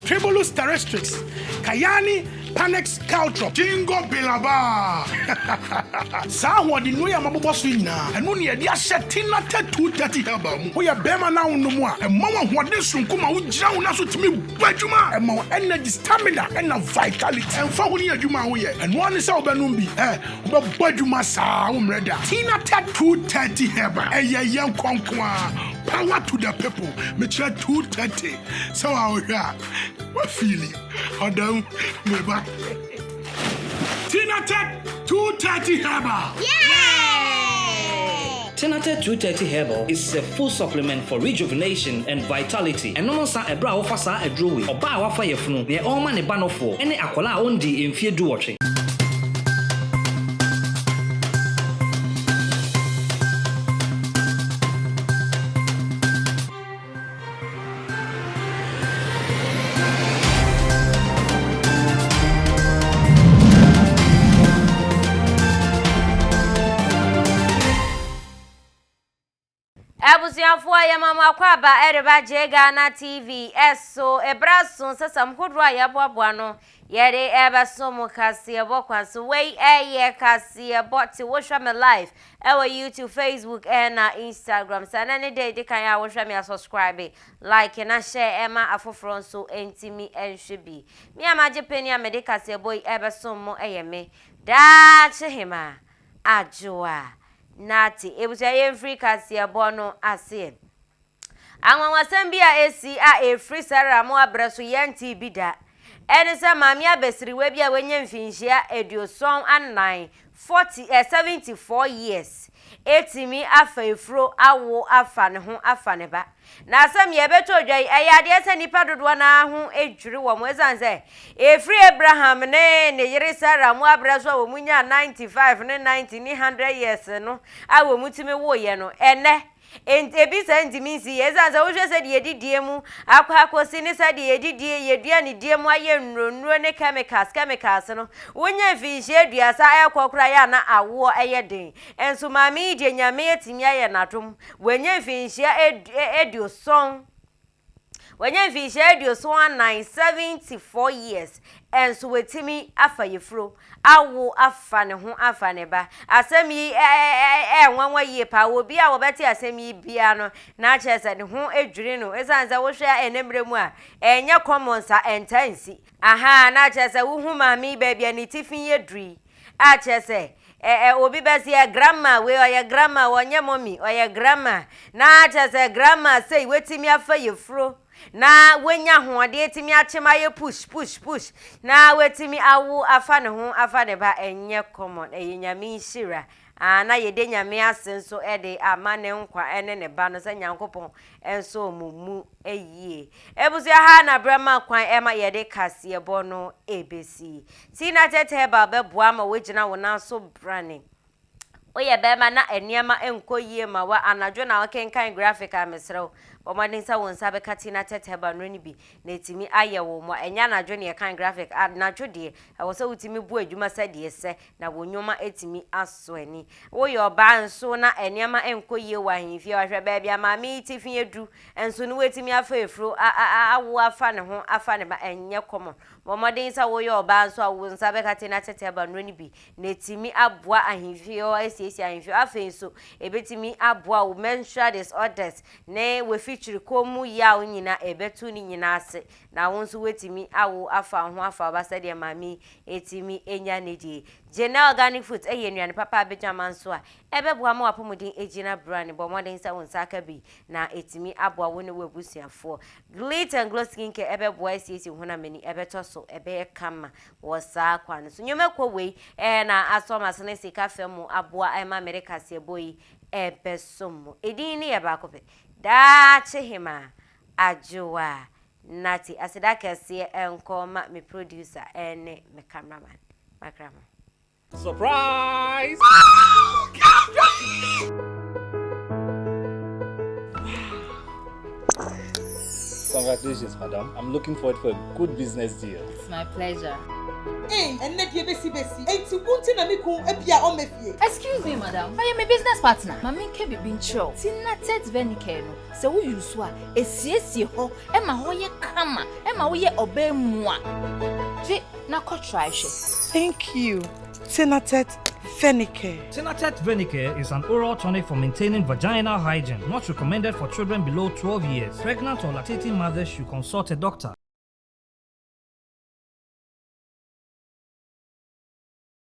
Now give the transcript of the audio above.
Tribulus terrestris, Cayani Panax caltrop, Ginkgo biloba. Saa ahoɔdennuro yi a mabobɔ so yi nyinaa, ɛno na yɛde ahyɛ Tinatett 230 Herbal mu. Woyɛ barima na wonom a, ɛma wo ahoɔden soronko ma wogyina wo nan so tumi bɔ adwuma. Ɛma wo energy, stamina, ɛna vitality. Ɛmfa ho ne adwuma a woyɛ, ɛno ara ne sɛ wobɛnom bi. Ɛ, wobɛbɔ adwuma saa, wommrɛ da. Tinatett 230 Herbal, ɛyɛ yɛn nkwa nko ara. Power to the people. Mekyerɛ 230. Sɛ woahwɛ a, woafeeli. Ɔdam, me ba. Tinatett 230 Herbal. Tinatett 230 Herbal is a full supplement for rejuvenation and vitality. Ɛnom nsa ɛberɛ a wofa saa aduro wei, ɔbaa a wafa yafunu, deɛ ɔrema ne ba nofoɔ, ne akwadaa a ɔndii mfeɛ duwɔtwe. Abusuafoɔ yɛma mo akwaaba ɛreba Gye Ghana TV ɛso ɛberɛ aso nsɛsɛm hodoɔ a yɛaboaboa ano yɛde ɛrebɛso mo kaseɛbɔ kwan so wei ɛyɛ kaseɛbɔ te wohwɛ me live ɛwɔ YouTube Facebook ɛna Instagram sɛ ɛnɛ ne da edi kan a wohwɛ me a subscribe like na share ɛma afoforɔ nso ntumi nhwɛ bi me a magye peni a mede kaseɛbɔ yi ɛrebɛsom mo ɛyɛ me Daakye Hemaa Adwoa Nartey. Abusua yɛmfiri kaseɛbɔ no aseɛ. Anwanwasɛm bi a esi a ɛfiri Sarah Amoah berɛ so yɛntee bi da ne sɛ maame abasiriwa bi a wanya mfinhyia aduoson anan, 40, eh, 74 years, atumi afa afuro awo afa ne ho afa ne ba. Na asɛm yi ɛbɛtɔ dwa yi, ɛyɛ adeɛ sɛ nnipa dodoɔ no ara ho dwiri wɔn ɛsiane sɛ ɛfiri Abraham ne ne yere Sarah Amoah berɛ so a wɔn nyaa 95 ne 90 ne 100 years no a wɔtumi woeɛ no, ɛnnɛ Enti ebi saa ntumi nsi yie. Esiane sɛ wohwɛ sɛdeɛ yɛdidie mu akɔ akɔsi ne sɛdeɛ yɛdidie, yɛduanedie mu ayɛ nnuronnuro ne chemicals chemicals no, wonya mfinhyia aduasa ɛrekɔ koraa yɛ a na awoɔ yɛ den. Nso maame yi deɛ Nyame atumi ayɛ no adom, wanya mfinhyia aduoson. Wanya mfinhyia aduoson anan, 74 years, nso watumi afa yefuro, awo afa ne ho afa ne ba. Asɛm yi ɛyɛ nwanwa yie paa. Obi a wɔbɛte asɛm yi biara no, na kyerɛ sɛ ne ho dwiri no. Esiane sɛ wohwɛ ɛnnɛ mmerɛ mu a, ɛnyɛ common saa, ɛntaa nsi. Ahaa, na kyerɛ sɛ wohu maame yi baabi a ne tifi yɛ duru yi, a kyerɛ sɛ ɛ ɛ obi bɛse ɛ grandma wei ɔyɛ grandma ɔnyɛ mummy ɔyɛ grandma na kyerɛ sɛ grandma sei watumi afa yefuro na wanya ahoɔden atumi akyem ayɛ push push push na watumi awo afa ne ho afa ne ba ɛnyɛ common ɛyɛ Nyame nhyira ah na yɛde Nyame ase nso de ama ne nkwa ne ne ba no sɛ Nyankopɔn nso wɔn mu yie. Abusua ha na berɛ ma kwan ɛma yɛde kaseɛbɔ no ɛbɛsi. Tina Tete Herbal bɛboa ma woagyina wo nan so brane. Woyɛ bɛrima na nneɛma nkɔ yie ma wo a, anadwo na wokenkan graphic a, mesrɛ wo, bɔ mmɔden sɛ wo nsa bɛka Tina Tete Herbal nnuro no bi na ɛtumi ayɛ wo mmoa. Ɛnyɛ anadwo na yɛkan graphic, anadwo deɛ ɛwɔ sɛ wotumi bɔ adwuma sɛdeɛ ɛsɛ na wo nnwuma atumi asɔ ani. Woyɛ ɔbaa nso na nneɛma nkɔ yie wɔ ahemfie hɔ a, hwɛ baabi a maame yi tifi aduru nso na watumi afa afuro awo afa ne ho afa ne ba, ɛnyɛ common. Bɔ mmɔden sɛ woyɛ ɔbaa nso a wo nsa bɛka te na tete aba nnuro no bi na ɛtumi aboa ahemfie hɔ asiesie ahemfie hɔ. Afei nso ɛbɛtumi aboa wo menstrual disorders ne w'afikyirikɔ mu yaw nyinaa, ɛbɛto ne nyinaa ase na wo nso woatumi awo afa wo ho afa wo ba sɛdeɛ maame yi tumi nya ne deɛ. Gyenɛ Organic Foods yɛ nnuane papa a bɛdwama nso a ɛbɛboa ma w'apɔmuden agyina brane. Bɔ mmɔden sɛ wo nsa aka bi na ɛtumi aboa wo ne w'abusuafoɔ. Glit and Glow Skincare ɛbɛboa asiesie wo honam ani, ɛbɛtɔ so, ɛbɛyɛ kama wɔ saa kwan no so. Nnwuma kuo wei na asɔ m'asene sika fam mu aboa ma mede kaseɛbɔ yi rebɛsom mo. Edin no yɛ baako pɛ, Daakye Hemaa Adwoa Natty. Aseda kɛseɛ nkɔ ma me producer ne me cameraman. Makra mo. Surprise! Congratulations, madam. I'm looking forward for a good business deal. It's my pleasure. Ee, ɛnnɛ deɛ bɛsi bɛsi. Enti wo nti na me kun ebia ɔmmɛ fie. Excuse me, madam. I am a business partner. Ma menka biribi nkyerɛ wo. Tinatet Venicare no, sɛ woyi so a, esiesie hɔ, ɛma hɔ yɛ kama, ɛma woyɛ ɔbaa mu a. Gye na kɔ try hwɛ. Thank you. Tinatet Venicare. Tinatet Venicare is an oral tonic for maintaining vaginal hygiene, not recommended for children below 12 years. Pregnant or lactating mothers should consult a doctor.